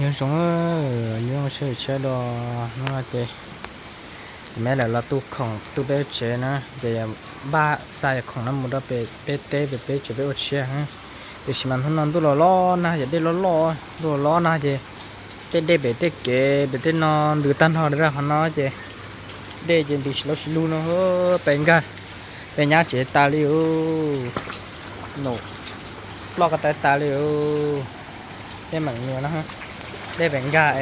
Nyob zoo, nyob zoo sawv daws tshaj dua. Hnub no ces kuv me lawv los tu khoom tu peb tsev na, ces npaj xa yam khoom no mus rau pem peb teb pem peb tsev peb ua tsiaj. Tiam sis mas hnub no ntuj los loj nag ces dej loj loj, ntuj los loj nag ces tej dej pem tej kev pem tej no ntws tag nrho rau qhov no ces dej ces ntws tsis lub tsis lub no. Pem nkag, pem nyab tsev tas li os. Num, ploj ko taw tas li os. Dej meem nyuam no, dej pem nkag,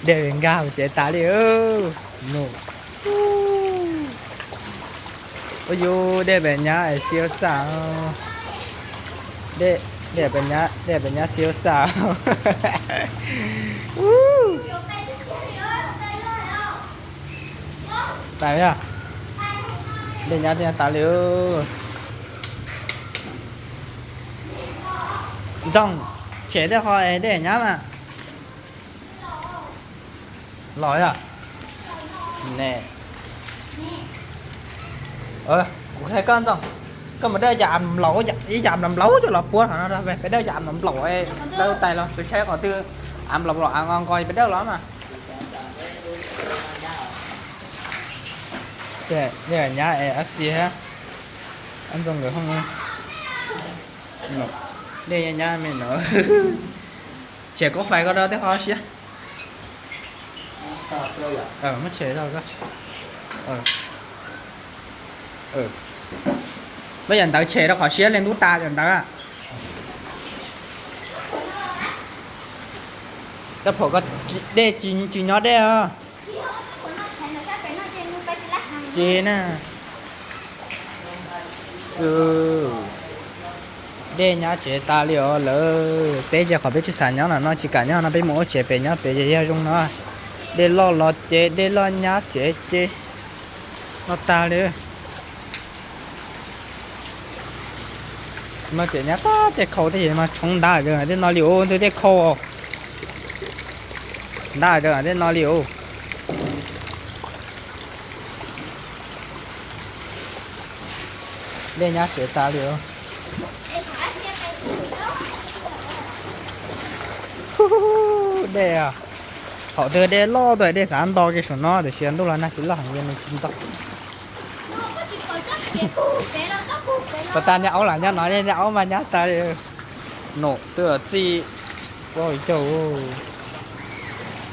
dej pem nkag tsev tas li os. Num, ua yus dej pem nyab es xi ua txaj. Dej pem nyab xi ua txaj. Tas, dej nyab tas li. Ntxoog, tshem tej qho dej nyab mas. Los yog ne, kuv qhia koj Ntxoog, koj mus dawj cov av nplaum, ib cov av nplaum nplaum coj los puab no, peb dawj cov av nplaum nplaum, dawj tais los tus saib qhov twg av nplaum nplaum av nqos nqos peb dawj los mas. Dej nyab es ab xi, ab Ntxoog nkawd hooj. Dej nyab me no. Tshem koob fais ko rau tej qhov siab. Muab tshem rau ko. Muab yam ntawd tshem rau qhov siab li ntub tas yam ntawd. Koj phuam ko, dej tsis nyob dej os. Tsis na. Dej nyab tsev tas li os lawm, peb ces qhov peb tsis xav nyob no no tsis kam nyob no peb mus ua tsev pem nyob pem ces yog zoo no. Dej loj los ces dej loj nyab tsev ces loj tas li. No ces nyab tab tej khau tej mas tshoov ntab tej no li os, ntu tej khau ntab tej no li os. Dej nyab tsev tas li os. Dej, thaum twg dej loj tuaj dej xav nto kiag saum no tiam sis ntuj los nag tsis loj heev ces nws tsis nto. Puas tas niag aub lam nyob no, niag aub mas nyab tas li. Num twb txij, ua caug,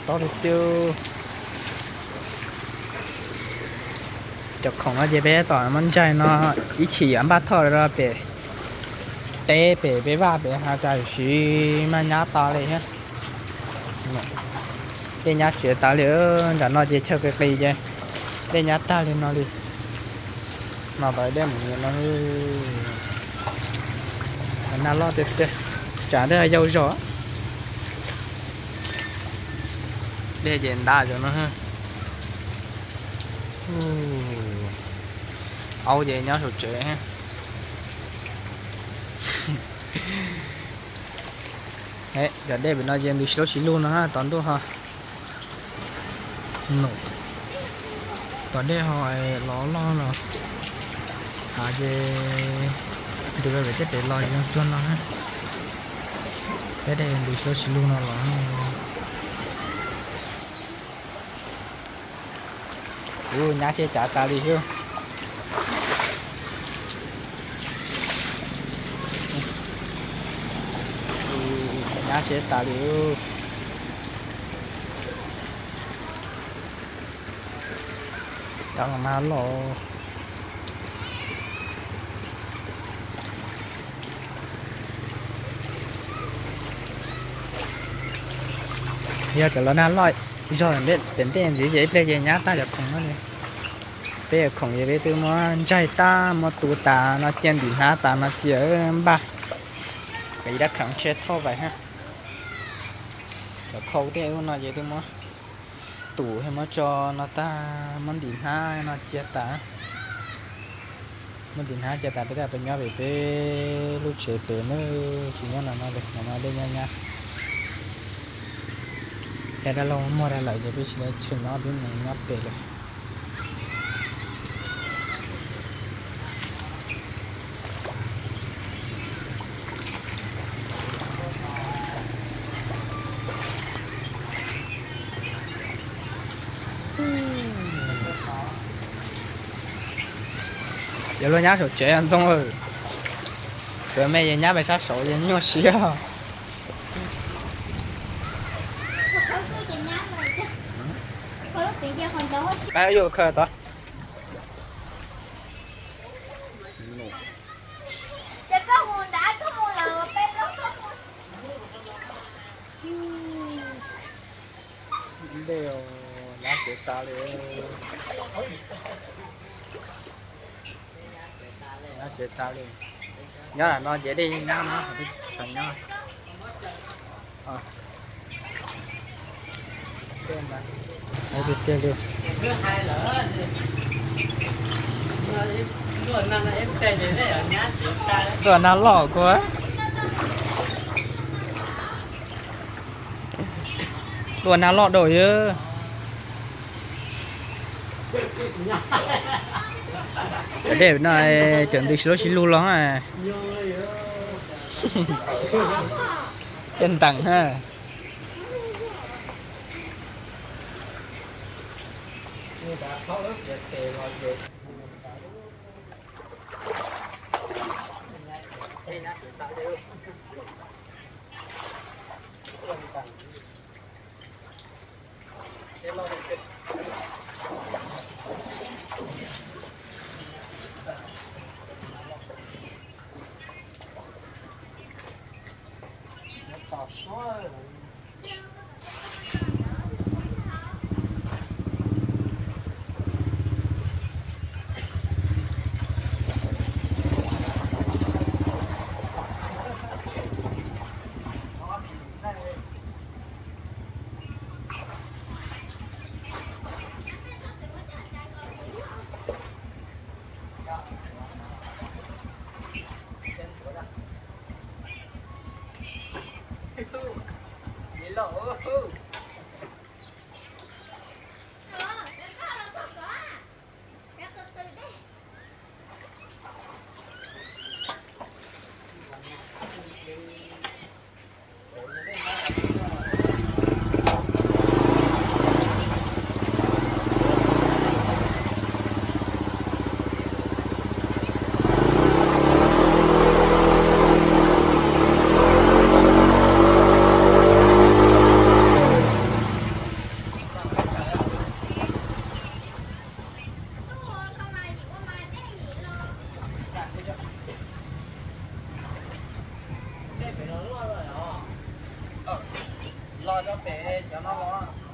tau li twb. Cov khoom no ces peb tom muab ntsaig no ib chim yuav npaj thauj rau pem teb pem peb vaj pem hav, tiam sis mas nyab tas li thiab. Dej nyab tsev tas li, nram no ces chaw qis qis ces dej nyab tag li no li. No pas dej mus no, nag loj tiag tiag, tsam tej yau zog. Dej ces ntab zog no. Aub ces nyob saum tsev. Cov dej pem no ces ntws tsis lub tsis lug no, tos ntuj ho. Num, tos dej ho los loj no, hav ces ntws pem tej pem los zoo cuag no. Tej dej ntws tsis lub tsis lug no los. Ub, nyab tsheb cav tas li thiab. Nyab tsheb tas li. Cov mas loj. Yog cov los nag loj zog pem ntej ntxiv ces ib pliag ces nyab tag cov khoom no li. Peb cov khoom ces peb twb muab ntsaig tag muab tu tas no cia ntim hnab tas no cia npaj. Ib dab khav tsheb thauj vais hab. Cov khau tej ub no ces twb muab tus thiab muab tso no tag, muab ntim hnab no cia tas. Muab ntim hnab cia tas peb tab tom nyob pem peb lub tsev pem na, tsis nyob no no li, no dej nyab nyab. Yog dab laug muag dab lawm ces peb tsis tau tseg nyob, peb mus nyob pem lawm. Yuav luag nyab saum tsev ntxoog, suav me nyab pem sab saud nyuaj siab. Yuav khaws tod. Nyab tsev tas li. Nyab tsev tas li. Nyob lam no ces dej nyab no, tsis xav nyob. Tiag tiag li. Luaj nag loj kua. Luaj nag loj dua yog. Dej no tseem ntws sib lub sib lug los. Tej ntees na. Dej pem no loj, loj cov pem cov no los.